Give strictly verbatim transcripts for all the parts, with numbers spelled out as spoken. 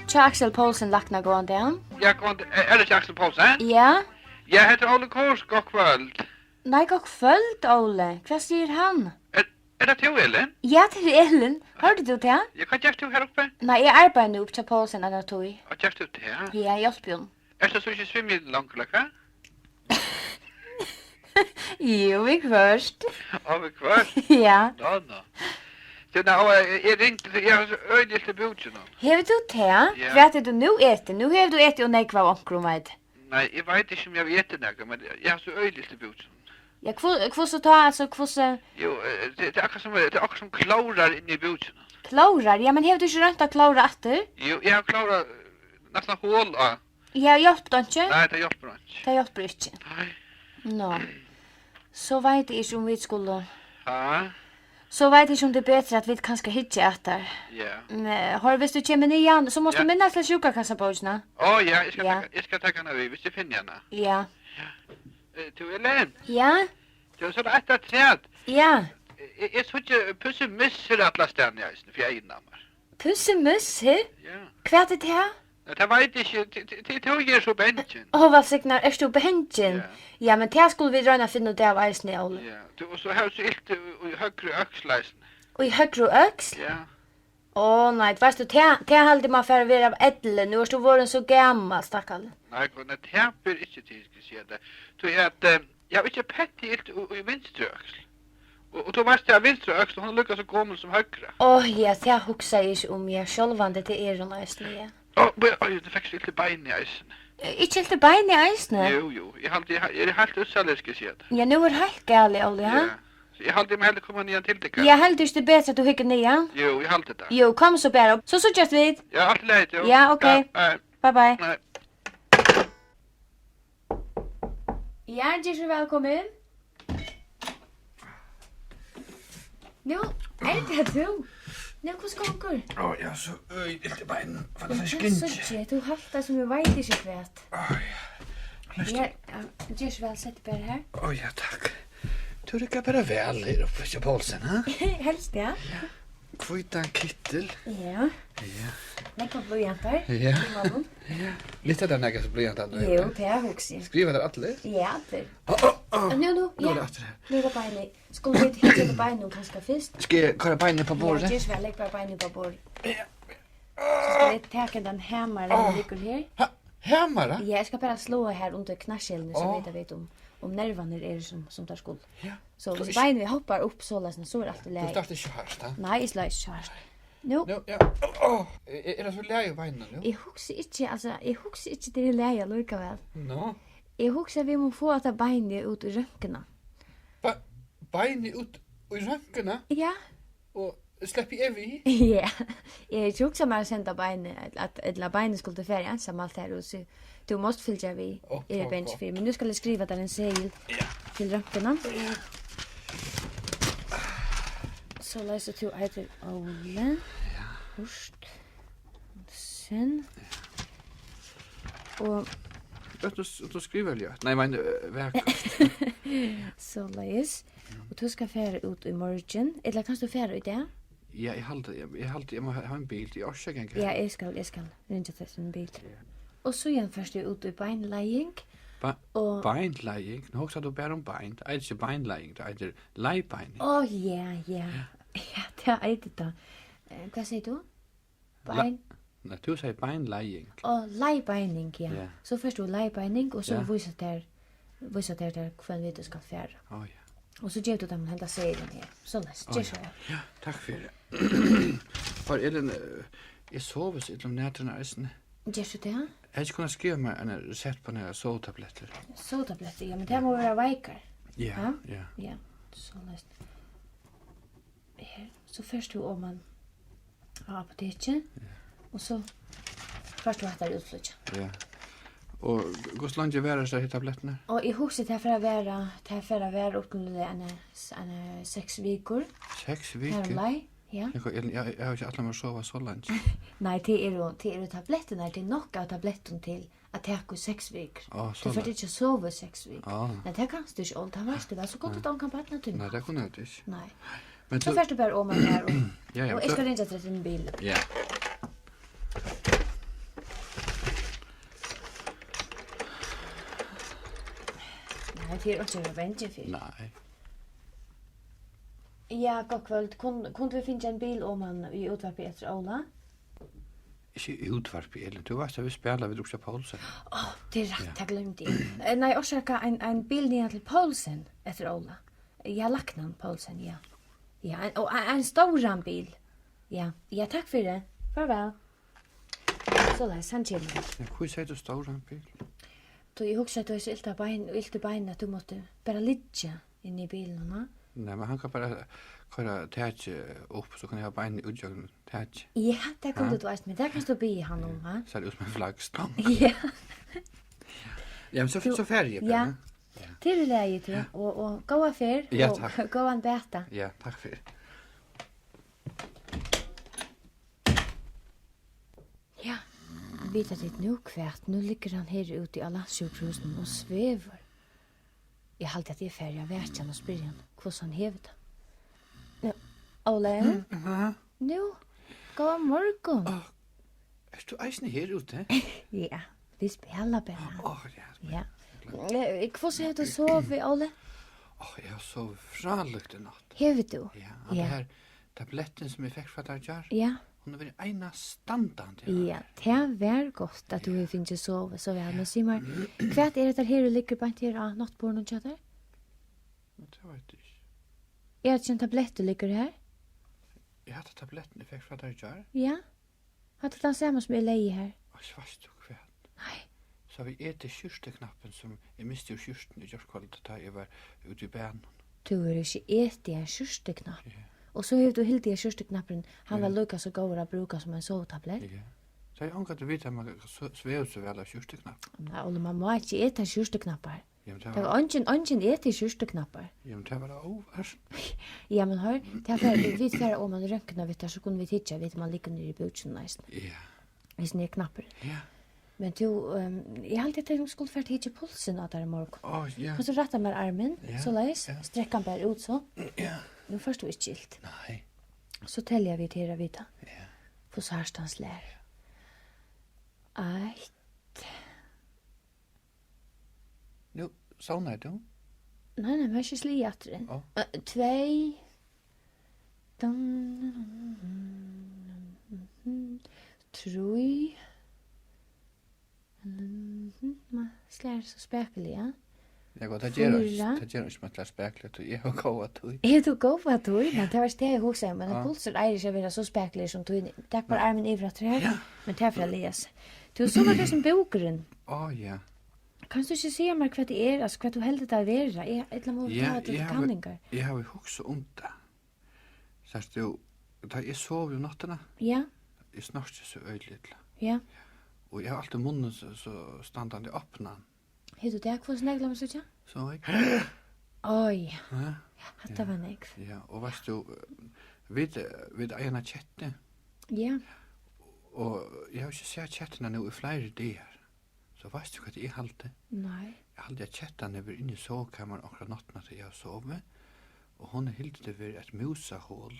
Hjá Aksel Poulsen, lækna, góðan dag. Ja, góðan dag. Er, er tað ikki Aksel Poulsen? Ja. Ja, hetta er Óli Kors. Gott kvøld. Nei, gott kvøld, Óli. Hvat sigur hann? Er, er tað tú, Elin? Ja, tað er Elin. Hoyrdi tú tað? Ja, hvat gert tú her uppi? Nei, eg arbeiði nú uppi hjá Poulsen eina tíð. Hvat gert tú tað? Ja, eg hjálpi honum. Ert tú so ikki svimjandi longur, ella hvat? Jú, viðhvørt. Á, viðhvørt? Ja. Nå, nå. Tú, ná, og eg, eg ringdi, tí eg havi so øgiliga ilt í búkinum. Hevur tú tað? Ja. Hvat hevur tú nú etið? Nú hevur tú etið ov nógv av onkrum, veit eg. Nei, eg veit ikki, um eg havi etið nakað, men eg havi so øgiliga ilt í búkinum. Ja, hvu-, hvussu tá, altso, hvussu? Jú, eh, tað, tað er akkurát sum, tað er akkurát sum klórar inni í búkinum. Klórar? Ja, men hevur tú ikki roynt at klóra aftur? Jú, eg havi klórað, eh, næstan hol á. Ja, hjálpir tað einki? Nei, tað hjálpir einki. Tað hjálpir ikki. Nei. Nå. So veit eg ikki, um vit skulu. Ha? So veit eg ikki, um tað er betri, at vit kanska hyggja at tær. Ja. Men, eh, hoyr, viss tú kemur niðan, so mást tú Ja. minnast til sjúkrakassabókina. Ó, ja, eg skal Ja. taka, eg skal taka hana við, viss eg finni hana. Ja. Eh, tú, Elin? Ja? Tú, so er tað eitt afturat. Ja. Eg, eg síggi Pussi Muss allastaðni eisini, fyri eygunum á mær. Pussi Muss, he? Ja. Hvat er tað? Ja, tað veit eg ikki. Tí, tí, tí, tí eg eri so bangin. Ó, vælsignar, ert tú bangin? Ja. Ja, men tað skulu vit royna at finna út av eisini, Óli. Ja. Tú, og so hevur tú so ilt í, í høgru øksl eisini. Og í høgru øksl? Ja. Ó, nei, veitst tú, tað, tað haldi eg má fara at vera av elli. Nú ert tú vorðin so gamal, stakkalin. Nei, gud, nei, tað ber ikki til, skal eg siga tær. Tí at, eh, eg havi ikki petti ilt í, í vinstru øksl. Og, og tú veitst, at vinstra øksl, hon er líka so gomul sum høgra. Ó, ja, tað hugsaði eg ikki um, ja, sjálvandi, tað er hon eisini, ja. Ó, men, ó, tú fekst ilt í beinið eisini. Eh, ikki ilt í beinið eisini? Jú, jú, eg haldi, eg, eg eri heilt útseldur, skal eg siga tær. Ja, nú er heilt galið, Óli, ha? Ja. So eg haldi, eg má heldur koma niðan til tykkara. Ja, heldur tú ikki tað er betri, at tú hyggur niðan? Jú, eg haldi tað. Jú, kom so bara. So síggjast vit. Ja, alt í lagi, tú. Ja, ok. Ja, nei. Bye, bye. Nei. Ja, ger so vælkomin. Nú, er tað tú? Nú, hvussu gongur? Ó, eg havi so øgiliga ilt í beinunum. Fann Ja, tað tað skringi. Síggi eg. Tú haltar sum eg veit ikki hvat. Ó, ja. Ja, ja, ger so væl, set teg bara her. Ó, ja, takk. Tú riggar bara væl her uppi hjá Poulsen, ha? Helst, ja. Ja. Hvítan kittil. Ja. Ja. Nógvar blýantar. Ja. Í málum. Ja. Nyttar tær nakað, so blýantarnar? Jú, tað hugsi eg. Skriva teir allir? Ja, allir. Ó, ó, ó. Nú, nú, Nú er ja. tað aftur her. Nú er tað beinið. Skulu vit hyggja eftir beinunum kanska fyrst? Skal eg koyra beinini upp á Ja, borðið? ger so væl, legg bara beinini upp á borðið. Ja. So skal eg taka hendan hamaran, sum Ó. liggur her. Ha, hamara? Ja, eg skal bara sláa her undir knæskelini, so Ó. vita vit um, um nervarnir eru sum, sum teir skulu. Ja. So Tú viss ikki beinið hoppar upp soleiðis, so er alt í Tú lagi. slart ikki so hart, ha? Nei, eg slái ikki so hart. Nú, Nú, ja. Ó, ó. Er, er tað so í lagi í beinunum nú? eg hugsi ikki, altso, eg hugsi ikki, tað er í lagi allíkavæl. Nú? Eg hugsi, at vit mugu fáa hetta beinið út í røntgina. Be-, beinið út í røntgina? Ja. Og sleppi eg við? Ja. Eg hevði ikki hugsað mær at senda beinið, at, at, ella beinið skuldi farið einsamalt har, og so tú mást fylgja við. Ó, Eg eri tað var bangin gott. fyri, men nú skal eg skriva tær ein seðil Ja. til røntgina. Ja. Soleiðis, og tú eitur Óli. Ja. Hurt. Sinn. Og Ert tú, ert tú skriviliga? Nei, men, eh, vakurt. Soleiðis. Og tú skal fara út í morgin, ella kanst tú fara í dag? Ja, eg haldi, eg, eg haldi, eg má ha, ha ein bil. Eg orki ikki at ganga Ja, heim. eg skal, eg skal ringja til ein bil. Ja. Og síðan fert tú út í beinleiðing. Ba-, Og beinleiðing? Nú hugsar tú bara um bein. Tað eitur ikki beinleiðing, tað eitur leiðbeining. Ó, ja, ja. Ja. Ja, tað eitur tað. Eh, hvat sigur tú? La-, Bein. Nei, tú segði beinleiðing. Á, leiðbeining, ja. Ja. So fært tú leiðbeining, og so Ja. vísa tær, vísa tær, tær, hvønn veg tú skalt fara. Á, ja. Og so gevur tú teimum henda seðilin her. Soleiðis, Á, ger ja. so væl. Ja, takk fyri. Har Elin, eh, eg sovi so illa um næturnar eisini. Ger tú tað? Hevði ikki kunnað skrivað mær eina resept á nakrar sovitablettir? Sovitablettir, ja, men tær mugu vera veikar. Ja, Ha? ja. Ja, soleiðis. Her, so fert tú oman á apotekið, Ja. og so fært tú hatta útflýggjað. Ja. Og hvussu leingi vara hesar her tablettirnar? Og eg hugsi, tað fer at vera, tað fer at vera upp til eina, eina seks vikur. Seks Har vikur? umleið, ja. Eg, eg, eg, eg havi ikki ætlað mær at sova so leingi. Nei, tað eru, tað eru tablettirnar, tað er nokk av tablettum til at taka í seks vikur. Á, tú fert soleiðis. Ikki at sova í seks vikur. Á. Nei, tað kanst tú ikki, Óli, tað veitst tú væl. So kunnu vit ongan barnatíma. Nei, tað kunnu vit ikki. Nei. Men so fert tú bara oman har og, ja, ja, og eg skal ringja til tín bil. Ja. Nei, tað er ikki at vera bangin fyri. Nei. Ja, gott kvøld. Kun-, kundu vit fingið ein bil oman í útvarpið eftir Óla? Ikki útvarpið, Elin. Tú veitst at vit spæla við Dukta Poulsen. Á, tað er rætt, ja, tað gloymdi eg. Eh, nei, orsaka, ein, ein bil niðan til Poulsen eftir Óla. Ja, læknan Poulsen, ja. Ja, ein, og ein, ein stóran bil. Ja, ja, takk fyri. Farvæl. Soleiðis, hann kemur. Men hví segði tú stóran bil? Tí eg hugsaði, at tú hevði so ilt á bein, ilt í beinini, at tú mátti bara liggja inni í bilinum, ha? Nei, men hann kann bara koyra takið upp, so kann eg hava beinini út gjøgnum takið. Ja, tað kundi tú eisini, men tað kanst tú biðja hann um, ha? Sær út sum ein flaggstong. Ja. Ja, men so, so fari eg bara, ja. Til lagi, tú. Ja. Og, og góða ferð, ja, og takk, góðan bata. Ja, takk fyri. Ja, vita tit nú hvat? Nú liggur hann her úti á landssjúkrahúsinum og svevur. Eg haldi, at eg fari at vekja hann og spyrja hann, hvussu hann hevur tað. Nú, Óli? Mm, ha? Nú, góðan morgun. Á, ert tú eisini her úti? Ja, vit spæla bara. Á, á, ja, spæla. Ja. Eh, hvussu hevur tú sovið, Óli? Á, eg havi sovið frálíkt í nátt. Hevur tú? Ja, hann, ja, har tablettin, sum eg fekk frá tær í gjár, ja, hon hevur verið einastandandi. Ja, tað var gott, at tú, ja, hevur fingið sovið so væl. Men sig mær, hvat er hetta her, tú liggur beint her á náttborðinum hjá tær? Men tað veit eg ikki. Er tað ikki ein tablettur, tú liggur her? Er hatta tablettin, eg fekk frá tær í gjár? Ja. Hatta er tann sama, sum eg legði her. Oj, veitst tú hvat? Nei. So havi eg etið skjúrtuknappin, sum eg misti úr skjúrtuni í gjárkvøldið, tá eg var úti í baðnum. Tú hevur ikki etið ein skjúrtuknapp? Ja. Og so hevur tú hildið, at skjúrtuknappurin, hann var, ja, líka so góður at brúka sum ein sovitablett? Ja. So eg ongantíð vita, at mann so-, svevur so væl av skjúrtuknappum. Nei, Óli, mann má ikki eta skjúrtuknappar. Jamen, tað var eingin, eingin etur skjúrtuknappar. Jamen, tað var óvart. Ja, men hoyr, tað fer, vit fara oman og røntgena við tær, so kunnu vit hyggja, vit, um hann liggur niðri í búkinum eisini. Ja. Hesin er knappur. Ja. Men tú, ehm, eg haldi, at tey skuldu fara at hyggja pulsin á tær í morgun. Á, ja. Kanst tú rætta mær armin? Ja, soleiðis. Ja. Strekka hann bara út, so. Ja. Nú fært tú ikki ilt. Nei. So telja vit her at vita. Ja. Hvussu hart hann slær. Eitt. Nú sovnaði tú? Nei, nei, men ikki sligið aftur enn. Á. Eh, tvey. Dum, dum, dum, dum, dum. Trý. Mhm, man slær so spakuliga. Ja, gott, tað ger hann ikki, fýra. Tað ger hann ikki, man slær spakuliga, tí eg havi góða tíð. Hevur tú góða tíð? Ja. Men tað var ikki tað eg hugsaði, men, ja, ein pulsur eigur ikki at vera so spakuligur sum tín. Tak bara, ja, armin yvir aftur her, ja, men tað fer at lagast. Tú, so var tað sum búkurin. Á, ja. Kanst tú ikki siga mær, hvat tað er, altso, hvat tú heldur tað at vera? Eg, ella má, ja, tú hava tað til kanningar. Eg havi hugsað um tað. Sært tú, tá eg sovi um náttina, ja, eg snorki so øgiliga illa. Ja. Og eg havi altíð munnin so, so standandi opnan. Hevur tú tað? Hvussu nógv, lat meg síggja? So eg. Oj. Ja. Hatta var nógv. Ja, og veitst tú, vit, vit eiga eina kettu. Ja. Og eg havi ikki sæð kettuna nú í fleiri dagar. So veitst tú, hvat eg haldi? Nei. Eg haldi, at kettan hevur verið inni í sovikamarið onkra náttina, tá eg havi sovið, og hon hevur hildið tað vera eitt músahol.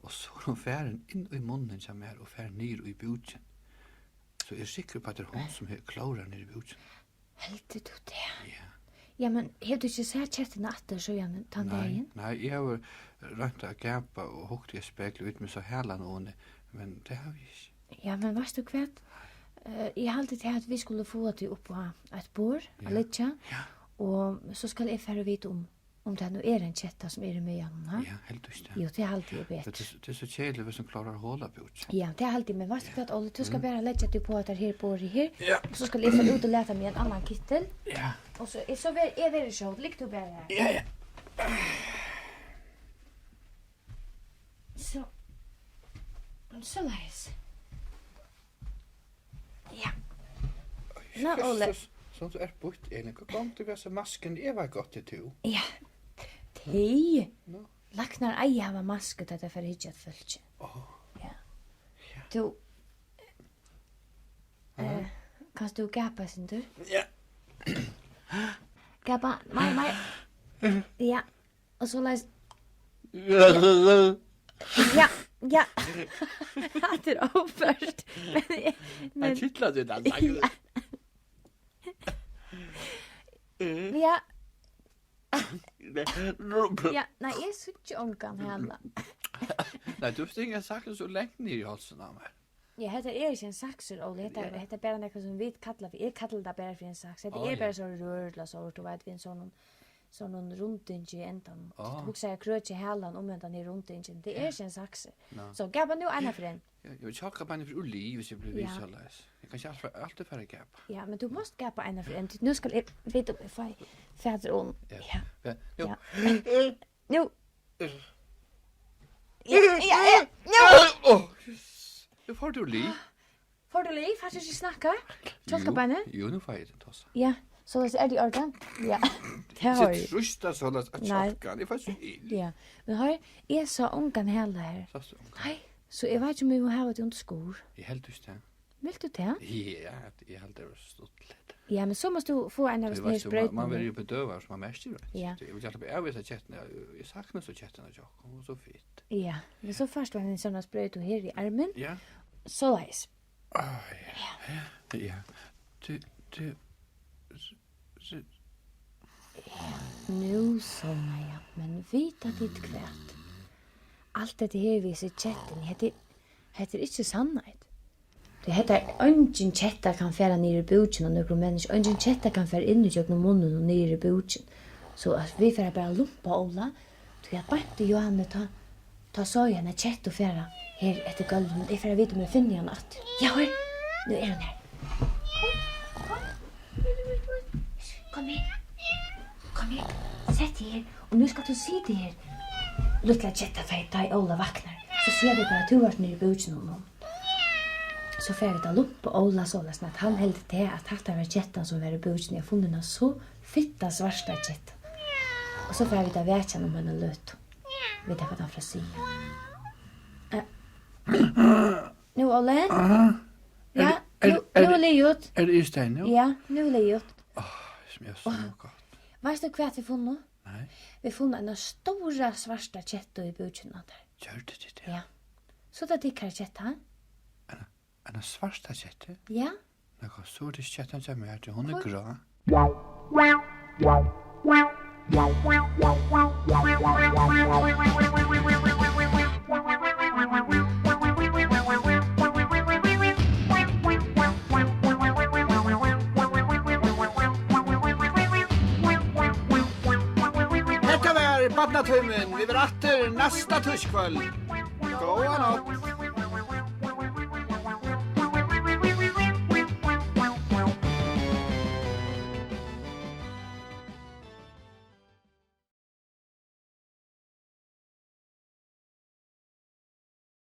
Og so er hon farin inn í munnin hjá mær og farin niður í búkin. So eg eri sikkur upp á, at tað er hon, sum hevur klórað niður í búkin. Heldur tú tað? Ja. Ja, men hevur tú ikki sæð kettuna aftur, síðan tann dagin? Nei, nei, eg havi roynt at gapa og hugt í eitt spegl, og vita, um eg sá halan á henni, men tað havi eg ikki. Ja, men veitst tú hvat? Eh, eg haldi, tað at vit skulu fáa teg upp á eitt borð at, ja, liggja, ja, og so skal eg fara og vita, um, um tað nú er ein ketta, sum er í miðjuni, ha? Ja, heldur tú ikki tað? Jú, tað haldi eg betur. Tað er so, tað er so keðiligt, viss hon klárar at hola búkin. Ja, tað haldi eg, men veitst tú, ja, hvat, Óli, tú skal, mm, bara leggja teg upp á hetta her borðið her, ja, og so skal eg fara út og lata meg í ein annan kittil. Ja. Og so, so ver-, eg verði skjót, ligg tú bara her. Ja, ja. So. Soleiðis. Ja. Oj, ná, Óli. Jesus, sum tú ert býtt, Elin. Hvat gongur við hasa maskuna? Eg veit gott, tað er tú. Ja. Tey. Nú. Læknar eiga at hava masku, tá tey fara at hyggja at fólki. Ó. Ja. Ja. Tú, ja, eh, Kanst tú gapa eitt sindur? Ja. Gapa, meir, meir. Ja. Og soleiðis. Ja, ja. Hatta er óført. Men, men Hann kitlar teg, hann sagði. Ja. Ja. Ja, nei, eg síggi ongan hala. Nei, tú stingur sakta so langt niður í hálsin á mær. Ja, hetta er ikki ein saksur, Óli. Hetta, ja, hetta er bara nakað, sum vit kalla fyri, eg kalli tað bara fyri ein saks. Hetta, á, er, ja, bara so rør, ella so, tú veit, við ein sånn, sånn rundingi í endanum. Á. Hugsa, eg krøki halan um hendan her rundingin. Tað er, ja, ikki ein saksur. Nei. So, gapa nú eina ferð enn. Ja, eg vil gapa eina ferð úr lið, hvis eg blívi við, ja, soleiðis. Eg kann ikki alt, altíð fara at gapa. Ja, men tú mást gapa eina ferð enn. Nú skal eg vita, um eg fái fatur á honum. Ja. Ja. Ja, nú. Ja. Nú. Ja, ja, ja, nú! Ó, jøss. Nú fór tú úr lið. Fór tú úr lið? Fært tú ikki snakka? Jú, kjálkabeinið? Jú, nú fái eg tað tosa. Ja, soleiðis er tað í ordan. Ja, tað har eg. Trýst tað soleiðis á, nei, kjálkan. Eg fái so ilt. Ja, men hoyr, eg sá ongan hala her. Sást tú ongan? Nei, so eg veit ikki, um eg má hava teg undir skurð. Eg helt ikki tað. Vilt tú tað? Ja, eg helt, tað var stuttligt. Ja, men so mást tú fáa eina av hesum her sproytunum. Tú veitst jo, man, man verður jo bedøvaður, so man merkir jo ikki. Ja. Eg vil gjarna bara avvísa kettuna. Eg, eg sakni so kettuna hjá okkum, hon er so fitt. Ja, men so fært tú eina sovorðna sproytu her í armin. Ja. Soleiðis. Ah, ja. Ja. Ja. Tú, tú, s-, s-, Nú sovnaði hann, men vita tit hvat? Alt hetta her við hesi kettuni, hetta er, hetta er ikki sannheit. Tí hetta er, eingin ketta kann fara niður í búkin á nøkrum menniskja. Eingin ketta kann fara inn ígjøgnum munnin og niður í búkin. So at vit fara bara at lumpa Óla, tí at beint í Johanne, tá, tá sá eg eina kettu fara her eftir gólvinum. Eg fari at vita, um eg finni hana aftur. Ja, hoyr, nú er hon her. Kom, kom. Kom her. Kom her. Sett teg her. Og nú skalt tú sita her. Lítla ketta, tá, tá Óla vaknar, so siga vit bara, at tú vart niðri í búkinum á honum. So fara vit at lumpa Óla soleiðis, at hann heldur tað, at hatta var kettan, sum var í búkinum. Eg havi funnið eina so fitta svarta kettu. Og so fara vit at vekja hann um eina løtu. Vita, hvat hann fer at siga. Eh. Nú, Óli? Aha. Ja, er, nú, er, nú er liðugt. Er tað í staðin nú? Ja, nú er liðugt. Áh, sum er so gott. Veitst tú, hvat vit funnu? Nei. Vit funnu eina stóra svarta kettu í búkinum á tær. Gjørdu tit tað? Ja. So tað er tykkara ketta? Eina, eina svarta kettu? Ja. Nei, hvat, so er tað ikki kettan hjá mær, tí hon er grá. Hetta var Barnatímin. Vit verða aftur næsta týskvøld. Góða nátt.